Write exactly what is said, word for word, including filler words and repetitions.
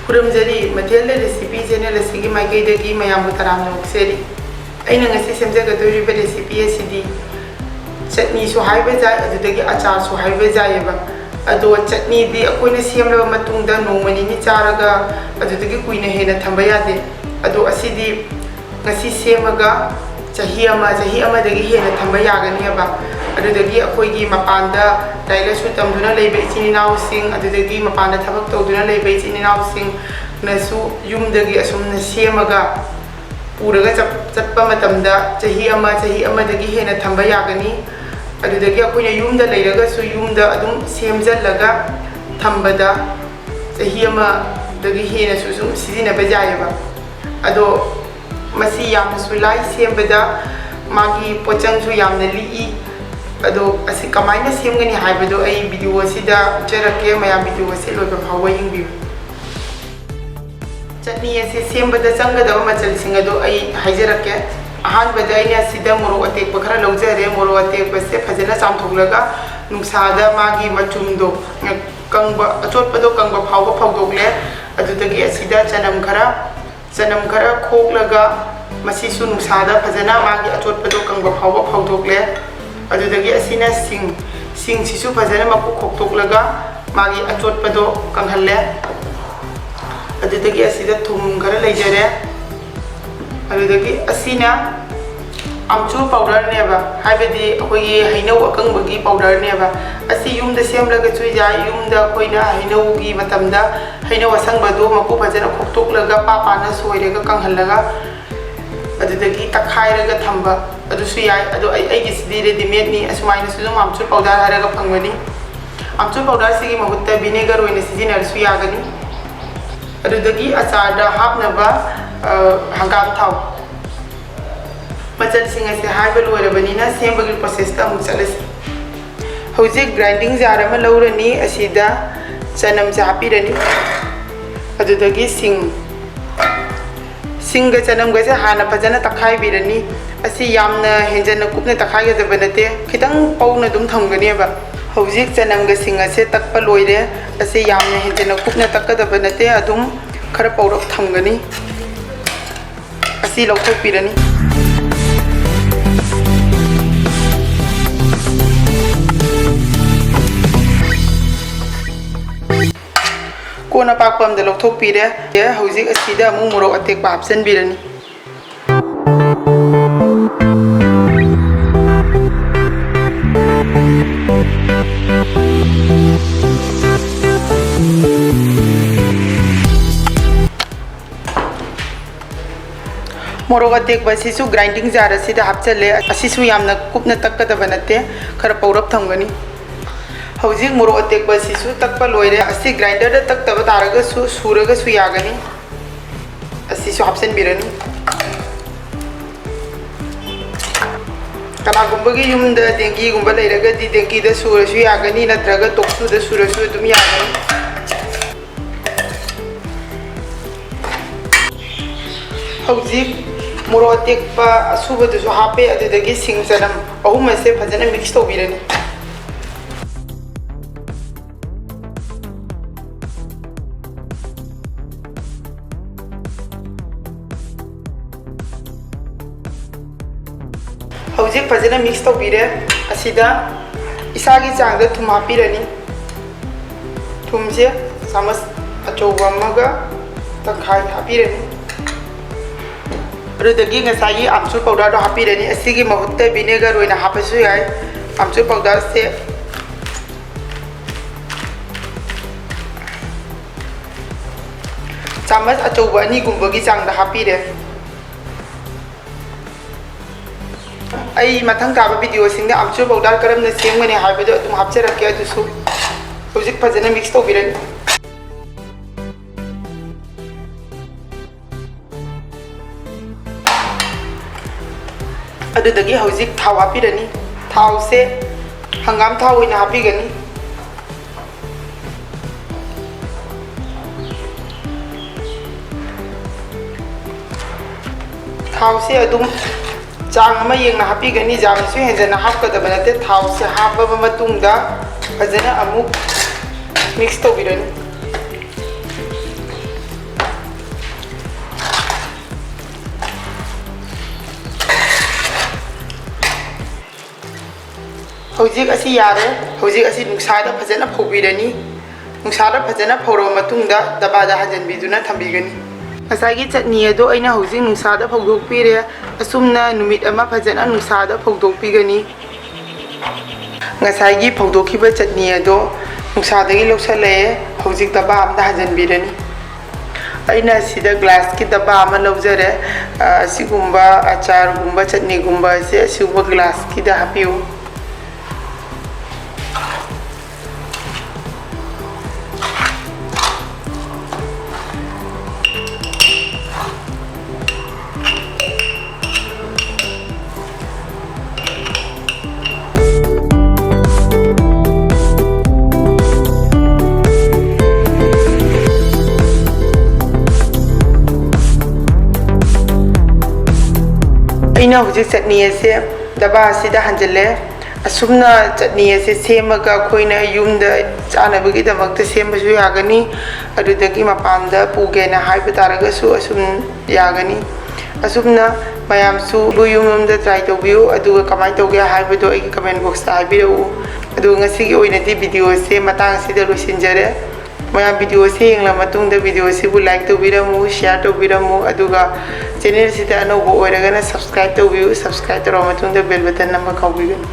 ꯈꯨꯔꯨꯝꯖꯔꯤ, ꯃꯊꯦꯜ recipe channel ꯑꯁꯤꯒꯤ ꯃꯥꯏꯀꯩꯗꯒꯤ ꯃꯌꯥꯝꯕꯨ ꯇꯔꯥꯝꯅ ꯑꯣꯛꯆꯔꯤ꯫ ꯑꯩꯅ ꯉꯁꯤ ꯁꯦꯝꯖꯒꯗꯧꯔꯤꯕ ꯔꯦꯁꯤꯄꯤ ꯑꯁꯤꯗꯤ ꯆꯠꯅꯤꯁꯨ ꯍꯥꯏꯕ ꯌꯥꯏ, ꯑꯗꯨꯗꯒꯤ ꯑꯆꯥꯔꯁꯨ ꯍꯥꯏꯕ ꯌꯥꯏꯑꯕ꯫ ꯑꯗꯣ ꯆꯠꯅꯤꯗꯤ ꯑꯩꯈꯣꯏꯅ ꯁꯦꯝꯂꯕ ꯃꯇꯨꯡꯗ ꯅꯣꯡꯃ ꯅꯤꯅꯤ ꯆꯥꯔꯒ ꯑꯗꯨꯗꯒꯤ ꯀꯨꯏꯅ ꯍꯦꯟꯅ ꯊꯝꯕ ꯌꯥꯗꯦ꯫ ꯑꯗꯣ ꯑꯁꯤꯗꯤ ꯉꯁꯤ ꯁꯦꯝꯃꯒ ꯆꯍꯤ ꯑꯃ, ꯆꯍꯤ ꯑꯃꯗꯒꯤ ꯍꯦꯟꯅ ꯊꯝꯕ ꯌꯥꯒꯅꯤꯕ꯫ ꯑꯗꯨꯗꯒꯤ ꯑꯩꯈꯣꯏꯒꯤ ꯃꯄꯥꯟꯗ ꯂꯥꯏꯔꯤꯛ ꯂꯥꯏꯁꯨ ꯇꯝꯗꯨꯅ ꯂꯩꯕ ꯏꯆꯤꯟ ꯏꯅꯥꯎꯁꯤꯡ, ꯑꯗꯨꯗꯒꯤ ꯃꯄꯥꯟꯗ ꯊꯕꯛ ꯇꯧꯗꯨꯅ ꯂꯩꯕ ꯏꯆꯤꯟ ꯏꯅꯥꯎꯁꯤꯡꯅꯁꯨ ꯌꯨꯝꯗꯒꯤ ꯑꯁꯨꯝꯅ ꯁꯦꯝꯃꯒ ꯄꯨꯔꯒ ꯆꯠ-, ꯆꯠꯄ ꯃꯇꯝꯗ ꯆꯍꯤ ꯑꯃ, ꯆꯍꯤ ꯑꯃꯗꯒꯤ ꯍꯦꯟꯅ ꯊꯝꯕ ꯌꯥꯒꯅꯤ꯫ ꯑꯗꯨꯗꯒꯤ ꯑꯩꯈꯣꯏꯅ ꯌꯨꯝꯗ ꯂꯩꯔꯒꯁꯨ ꯌꯨꯝꯗ ꯑꯗꯨꯝ ꯁꯦꯝꯖꯜꯂꯒ ꯊꯝꯕꯗ ꯆꯍꯤ ꯑꯃꯗꯒꯤ ꯍꯦꯟꯅꯁꯨ ꯁꯨꯝ ꯁꯤꯖꯤꯟꯅꯕ ꯌꯥꯏꯑꯕ꯫ ꯑꯗꯣ ꯃꯁꯤ ꯌꯥꯝꯅꯁꯨ ꯂꯥꯏ ꯁꯦꯝꯕꯗ, ꯃꯥꯒꯤ ꯄꯣꯠꯆꯪꯁꯨ ꯌꯥꯝꯅ ꯂꯤꯛꯏ꯫ ꯑꯗꯣ ꯑꯁꯤ ꯀꯃꯥꯏꯅ ꯁꯦꯝꯒꯅꯤ ꯍꯥꯏꯕꯗꯣ ꯑꯩ ꯚꯤꯗꯤꯑꯣ ꯑꯁꯤꯗ ꯎꯠꯆꯔꯛꯀꯦ, ꯃꯌꯥꯝ ꯚꯤꯗꯤꯑꯣ ꯑꯁꯤ ꯂꯣꯏꯕ ꯐꯥꯎꯕ ꯌꯦꯡꯕꯤꯌꯨ꯫ ꯆꯠꯅꯤ ꯑꯁꯤ ꯁꯦꯝꯕꯗ ꯆꯪꯒꯗꯕ ꯃꯆꯜꯁꯤꯡ ꯑꯗꯣ ꯑꯩ ꯍꯥꯏꯖꯔꯛꯀꯦ꯫ ꯑꯍꯥꯟꯕꯗ ꯑꯩꯅ ꯁꯤꯗ ꯃꯣꯔꯣꯛ ꯑꯇꯦꯛꯄ ꯈꯔ ꯂꯧꯖꯔꯦ꯫ ꯃꯣꯔꯣꯛ ꯑꯇꯦꯛꯄꯁꯦ ꯐꯖꯅ ꯆꯥꯝꯊꯣꯛꯂꯒ ꯅꯨꯡꯁꯥꯗ ꯃꯥꯒꯤ ꯃꯆꯨꯝꯗꯣ ꯀꯪꯕ, ꯑꯆꯣꯠꯄꯗꯣ ꯀꯪꯕ ꯐꯥꯎꯕ ꯐꯧꯗꯣꯛꯂꯦ꯫ ꯑꯗꯨꯗꯒꯤ ꯑꯁꯤꯗ ꯆꯅꯝ ꯈꯔ, ꯆꯅꯝ ꯈꯔ ꯈꯣꯛꯂꯒ ꯃꯁꯤꯁꯨ ꯅꯨꯡꯁꯥꯗ ꯐꯖꯅ ꯃꯥꯒꯤ ꯑꯆꯣꯠꯄꯗꯣ ꯀꯪꯕ ꯐꯥꯎꯕ ꯐꯧꯗꯣꯛꯂꯦ꯫ ꯑꯗꯨꯗꯒꯤ ꯑꯁꯤꯅ ꯁꯤꯡ, ꯁꯤꯡꯁꯤꯁꯨ ꯐꯖꯅ ꯃꯀꯨ ꯈꯣꯛꯇꯣꯛꯂꯒ ꯃꯥꯒꯤ ꯑꯆꯣꯠꯄꯗꯣ ꯀꯪꯍꯜꯂꯦ꯫ ꯑꯗꯨꯗꯒꯤ ꯑꯁꯤꯗ ꯊꯨꯝ ꯈꯔ ꯂꯩꯖꯔꯦ꯫ ꯑꯗꯨꯗꯒꯤ ꯑꯁꯤꯅ ꯑꯝꯆꯨꯔ ꯄꯥꯎꯗꯔꯅꯦꯕ, ꯍꯥꯏꯕꯗꯤ ꯑꯩꯈꯣꯏꯒꯤ ꯍꯩꯅꯧ ꯑꯀꯪꯕꯒꯤ ꯄꯥꯎꯗꯔꯅꯦꯕ꯫ ꯑꯁꯤ ꯌꯨꯝꯗ ꯁꯦꯝꯂꯒꯁꯨ ꯌꯥꯏ, ꯌꯨꯝꯗ ꯑꯩꯈꯣꯏꯅ ꯍꯩꯅꯧꯒꯤ ꯃꯇꯝꯗ ꯍꯩꯅꯧ ꯑꯁꯪꯕꯗꯣ ꯃꯀꯨ ꯐꯖꯅ ꯈꯣꯛꯇꯣꯛꯂꯒ ꯄꯥ ꯄꯥꯅ ꯁꯣꯏꯔꯒ ꯀꯪꯍꯜꯂꯒ ꯑꯗꯨꯗꯒꯤ ꯇꯛꯈꯥꯏꯔꯒ ꯊꯝꯕ ꯑꯗꯨꯁꯨ ꯌꯥꯏ꯫ ꯑꯗꯣ ꯑꯩ, ꯑꯩꯒꯤꯁꯤꯗꯤ ꯔꯦꯗꯤꯃꯦꯗꯅꯤ, ꯑꯁꯨꯃꯥꯏꯅꯁꯨ ꯑꯗꯨꯝ ꯑꯝꯆꯨꯔ ꯄꯥꯎꯗꯔ ꯍꯥꯏꯔꯒ ꯐꯪꯒꯅꯤ꯫ ꯑꯝꯆꯨꯔ ꯄꯥꯎꯗꯔꯁꯤꯒꯤ ꯃꯍꯨꯠꯇ ꯚꯤꯅꯦꯒꯔ ꯑꯣꯏꯅ ꯁꯤꯖꯤꯟꯅꯔꯁꯨ ꯌꯥꯒꯅꯤ꯫ ꯑꯗꯨꯗꯒꯤ ꯑꯆꯥꯔꯗ ꯍꯥꯞꯅꯕ ꯑ, ꯍꯪꯒꯥꯝ ꯊꯥꯎ꯫ ꯃꯆꯜꯁꯤꯡ ꯑꯁꯦ ꯍꯥꯏꯕ ꯂꯣꯏꯔꯕꯅꯤꯅ ꯁꯦꯝꯕꯒꯤ process ꯇ ꯑꯃꯨꯛ ꯆꯠꯂꯁꯤ꯫ ꯍꯧꯖꯤꯛ grinding jar ꯑꯃ ꯂꯧꯔꯅꯤ, ꯑꯁꯤꯗ ꯆꯅꯝꯁꯦ ꯍꯥꯞꯄꯤꯔꯅꯤ꯫ ꯑꯗꯨꯗꯒꯤ ꯁꯤꯡ, ꯁꯤꯡꯒ ꯆꯅꯝꯒꯁꯦ ꯍꯥꯟꯅ ꯐꯖꯅ ꯇꯛꯈꯥꯏꯕꯤꯔꯅꯤ꯫ ꯑꯁꯤ ꯌꯥꯝꯅ ꯍꯦꯟꯖꯟꯅ ꯀꯨꯞꯅ ꯇꯛꯈꯥꯏꯒꯗꯕ ꯅꯠꯇꯦ, ꯈꯤꯇꯪ ꯄꯧꯅ ꯑꯗꯨꯝ ꯊꯝꯒꯅꯦꯕ꯫ ꯍꯧꯖꯤꯛ ꯆꯅꯝꯒ ꯁꯤꯡ ꯑꯁꯦ ꯇꯛꯄ ꯂꯣꯏꯔꯦ꯫ ꯑꯁꯤ ꯌꯥꯝꯅ ꯍꯦꯟꯖꯟꯅ ꯀꯨꯞꯅ ꯇꯛꯀꯗꯕ ꯅꯠꯇꯦ, ꯑꯗꯨꯝ ꯈꯔ ꯄꯧꯔꯞ ꯊꯝꯒꯅꯤ꯫ ꯑꯁꯤ ꯂꯧꯊꯣꯛꯄꯤꯔꯅꯤ꯫ ꯀꯣꯟ ꯑꯄꯥꯛꯄ ꯑꯃꯗ ꯂꯧꯊꯣꯛꯄꯤꯔꯦ꯫ ꯍꯧꯖꯤꯛ ꯑꯁꯤꯗ ꯑꯃꯨꯛ ꯃꯣꯔꯣꯛ ꯑꯇꯦꯛꯄ ꯍꯥꯞꯆꯤꯟꯕꯤꯔꯅꯤ꯫ ꯃꯣꯔꯣꯛ ꯑꯇꯦꯛꯄ ꯑꯁꯤꯁꯨ grinding jar ꯑꯁꯤꯗ ꯍꯥꯞꯆꯜꯂꯦ꯫ ꯑꯁꯤꯁꯨ ꯌꯥꯝꯅ ꯀꯨꯞꯅ ꯇꯛꯀꯗꯕ ꯅꯠꯇꯦ, ꯈꯔ ꯄꯧꯔꯞ ꯊꯝꯒꯅꯤ꯫ ꯍꯧꯖꯤꯛ ꯃꯣꯔꯣꯛ ꯑꯇꯦꯛꯄ ꯑꯁꯤꯁꯨ ꯇꯛꯄ ꯂꯣꯏꯔꯦ꯫ ꯑꯁꯤ grinder ꯗ ꯇꯛꯇꯕ ꯇꯥꯔꯒꯁꯨ ꯁꯨꯔꯒꯁꯨ ꯌꯥꯒꯅꯤ꯫ ꯑꯁꯤꯁꯨ ꯍꯥꯞꯆꯤꯟꯕꯤꯔꯅꯤ꯫ ꯀꯅꯥꯒꯨꯝꯕꯒꯤ ꯌꯨꯝꯗ ꯗꯦꯡꯀꯤꯒꯨꯝꯕ ꯂꯩꯔꯒꯗꯤ ꯗꯦꯡꯀꯤꯗ ꯁꯨꯔꯁꯨ ꯌꯥꯒꯅꯤ, ꯅꯠꯇ꯭ꯔꯒ ꯇꯣꯛꯁꯨꯗ ꯁꯨꯔꯁꯨ ꯑꯗꯨꯝ ꯌꯥꯒꯅꯤ꯫ ꯍꯧꯖꯤꯛ ꯃꯣꯔꯣꯛ ꯑꯇꯦꯛꯄ ꯑꯁꯨꯕꯗꯨꯁꯨ ꯍꯥꯞꯄꯦ, ꯑꯗꯨꯗꯒꯤ ꯁꯤꯡ ꯆꯅꯝ ꯑꯍꯨꯝ ꯑꯁꯦ ꯐꯖꯅ mix ꯇꯧꯕꯤꯔꯅꯤ꯫ ꯍꯧꯖꯤꯛ ꯐꯖꯅ mix ꯇꯧꯕꯤꯔꯦ꯫ ꯑꯁꯤꯗ ꯏꯁꯥꯒꯤ ꯆꯥꯡꯗ ꯊꯨꯝ ꯍꯥꯞꯄꯤꯔꯅꯤ꯫ ꯊꯨꯝꯁꯦ ꯆꯥꯃꯁ ꯑꯆꯧꯕ ꯑꯃꯒ ꯇꯪꯈꯥꯏ ꯍꯥꯞꯄꯤꯔꯅꯤ꯫ ꯑꯗꯨꯗꯒꯤ ꯉꯁꯥꯏꯒꯤ ꯑꯝꯆꯨꯔ powder ꯗꯣ ꯍꯥꯞꯄꯤꯔꯅꯤ꯫ ꯑꯁꯤꯒꯤ ꯃꯍꯨꯠꯇ vinegar ꯑꯣꯏꯅ ꯍꯥꯞꯄꯁꯨ ꯌꯥꯏ꯫ ꯑꯝꯆꯨꯔ powder ꯁꯦ ꯆꯥꯃꯁ ꯑꯆꯧꯕ ꯑꯅꯤꯒꯨꯝꯕꯒꯤ ꯆꯥꯡꯗ ꯍꯥꯞꯄꯤꯔꯦ꯫ ꯑꯩ ꯃꯊꯪ ꯇꯥꯕ video ꯁꯤꯡꯗ ꯑꯝꯆꯨꯔ powder ꯀꯔꯝꯅ ꯁꯦꯝꯒꯅꯤ ꯍꯥꯏꯕꯗꯣ ꯑꯗꯨꯝ ꯍꯥꯞꯆꯔꯛꯀꯦ꯫ ꯑꯗꯨꯁꯨ ꯍꯧꯖꯤꯛ ꯐꯖꯅ mix ꯇꯧꯕꯤꯔꯅꯤ꯫ ꯑꯗꯨꯗꯒꯤ ꯍꯧꯖꯤꯛ ꯊꯥꯎ ꯍꯥꯞꯄꯤꯔꯅꯤ꯫ ꯊꯥꯎꯁꯦ ꯍꯪꯒꯥꯝ ꯊꯥꯎ ꯑꯣꯏꯅ ꯍꯥꯞꯄꯤꯒꯅꯤ꯫ ꯊꯥꯎꯁꯦ ꯑꯗꯨꯝ ꯆꯥꯡ ꯑꯃ ꯌꯦꯡꯅ ꯍꯥꯞꯄꯤꯒꯅꯤ, ꯌꯥꯝꯅꯁꯨ ꯍꯦꯟꯖꯟꯅ ꯍꯥꯞꯀꯗꯕ ꯅꯠꯇꯦ꯫ ꯊꯥꯎꯁꯦ ꯍꯥꯞꯄꯕ ꯃꯇꯨꯡꯗ ꯐꯖꯅ ꯑꯃꯨꯛ mix ꯇꯧꯕꯤꯔꯅꯤ꯫ ꯍꯧꯖꯤꯛ ꯑꯁꯤ ꯌꯥꯔꯦ꯫ ꯍꯧꯖꯤꯛ ꯑꯁꯤ ꯅꯨꯡꯁꯥꯗ ꯐꯖꯅ ꯐꯧꯕꯤꯔꯅꯤ꯫ ꯅꯨꯡꯁꯥꯗ ꯐꯖꯅ ꯐꯧꯔꯕ ꯃꯇꯨꯡꯗ ꯗꯕꯥꯗ ꯍꯥꯟꯖꯟꯕꯤꯗꯨꯅ ꯊꯝꯕꯤꯒꯅꯤ꯫ ꯉꯁꯥꯏꯒꯤ ꯆꯠꯅꯤ ꯑꯗꯣ ꯑꯩꯅ ꯍꯧꯖꯤꯛ ꯅꯨꯡꯁꯥꯗ ꯐꯧꯗꯣꯛꯄꯤꯔꯦ꯫ ꯑꯁꯨꯝꯅ ꯅꯨꯃꯤꯠ ꯑꯃ ꯐꯖꯅ ꯅꯨꯡꯁꯥꯗ ꯐꯧꯗꯣꯛꯄꯤꯒꯅꯤ꯫ ꯉꯁꯥꯏꯒꯤ ꯐꯧꯗꯣꯛꯈꯤꯕ ꯆꯠꯅꯤ ꯑꯗꯣ ꯅꯨꯡꯁꯥꯗꯒꯤ ꯂꯧꯁꯜꯂꯛꯑꯦ꯫ ꯍꯧꯖꯤꯛ ꯗꯕꯥ ꯑꯝꯗ ꯍꯥꯟꯖꯟꯕꯤꯔꯅꯤ꯫ ꯑꯩꯅ ꯁꯤꯗ glassꯀꯤ ꯗꯕꯥ ꯑꯃ ꯂꯧꯖꯔꯦ꯫ ꯑ, ꯑꯁꯤꯒꯨꯝꯕ ꯑꯆꯥꯔꯒꯨꯝꯕ, ꯆꯠꯅꯤꯒꯨꯝꯕ ꯑꯁꯦ ꯑꯁꯤꯒꯨꯝꯕ glassꯀꯤꯗ ꯍꯥꯞꯄꯤꯌꯨ꯫ ꯑꯩꯅ ꯍꯧꯖꯤꯛ ꯆꯠꯅꯤ ꯑꯁꯦ ꯗꯕꯥ ꯑꯁꯤꯗ ꯍꯥꯟꯖꯤꯜꯂꯦ꯫ ꯑꯁꯨꯝꯅ ꯆꯠꯅꯤ ꯑꯁꯦ ꯁꯦꯝꯃꯒ ꯑꯩꯈꯣꯏꯅ ꯌꯨꯝꯗ ꯆꯥꯅꯕꯒꯤꯗꯃꯛꯇ ꯁꯦꯝꯕꯁꯨ ꯌꯥꯒꯅꯤ, ꯑꯗꯨꯗꯒꯤ ꯃꯄꯥꯟꯗ ꯄꯨꯒꯦꯅ ꯍꯥꯏꯕ ꯇꯥꯔꯒꯁꯨ ꯑꯁꯨꯝ ꯌꯥꯒꯅꯤ꯫ ꯑꯁꯨꯝꯅ ꯃꯌꯥꯝꯁꯨ ꯌꯨꯝ ꯌꯨꯝꯗ try ꯇꯧꯕꯤꯌꯨ, ꯑꯗꯨꯒ ꯀꯃꯥꯏꯅ ꯇꯧꯒꯦ ꯍꯥꯏꯕꯗꯣ ꯑꯩꯒꯤ comment boxꯇ ꯍꯥꯏꯕꯤꯔꯛꯎ꯫ ꯑꯗꯨꯒ ꯉꯁꯤꯒꯤ ꯑꯣꯏꯅꯗꯤ video ꯑꯁꯦ ꯃꯇꯥꯡ ꯑꯁꯤꯗ ꯂꯣꯏꯁꯤꯟꯖꯔꯦ꯫ ꯃꯌꯥꯝ video ꯑꯁꯤ ꯌꯦꯡꯂ ꯃꯇꯨꯡꯗ video ꯑꯁꯤꯕꯨ like ꯇꯧꯕꯤꯔꯝꯃꯨ, share ꯇꯧꯕꯤꯔꯝꯃꯨ, ꯑꯗꯨꯒ channelꯁꯤꯗ ꯑꯅꯧꯕ ꯑꯣꯏꯔꯒꯅ subscribe ꯇꯧꯕꯤꯌꯨ꯫ Subscribe ꯇꯧꯔꯕ ꯃꯇꯨꯡꯗ bell button ꯅꯝꯕ ꯀꯥꯎꯕꯤꯒꯅꯨ꯫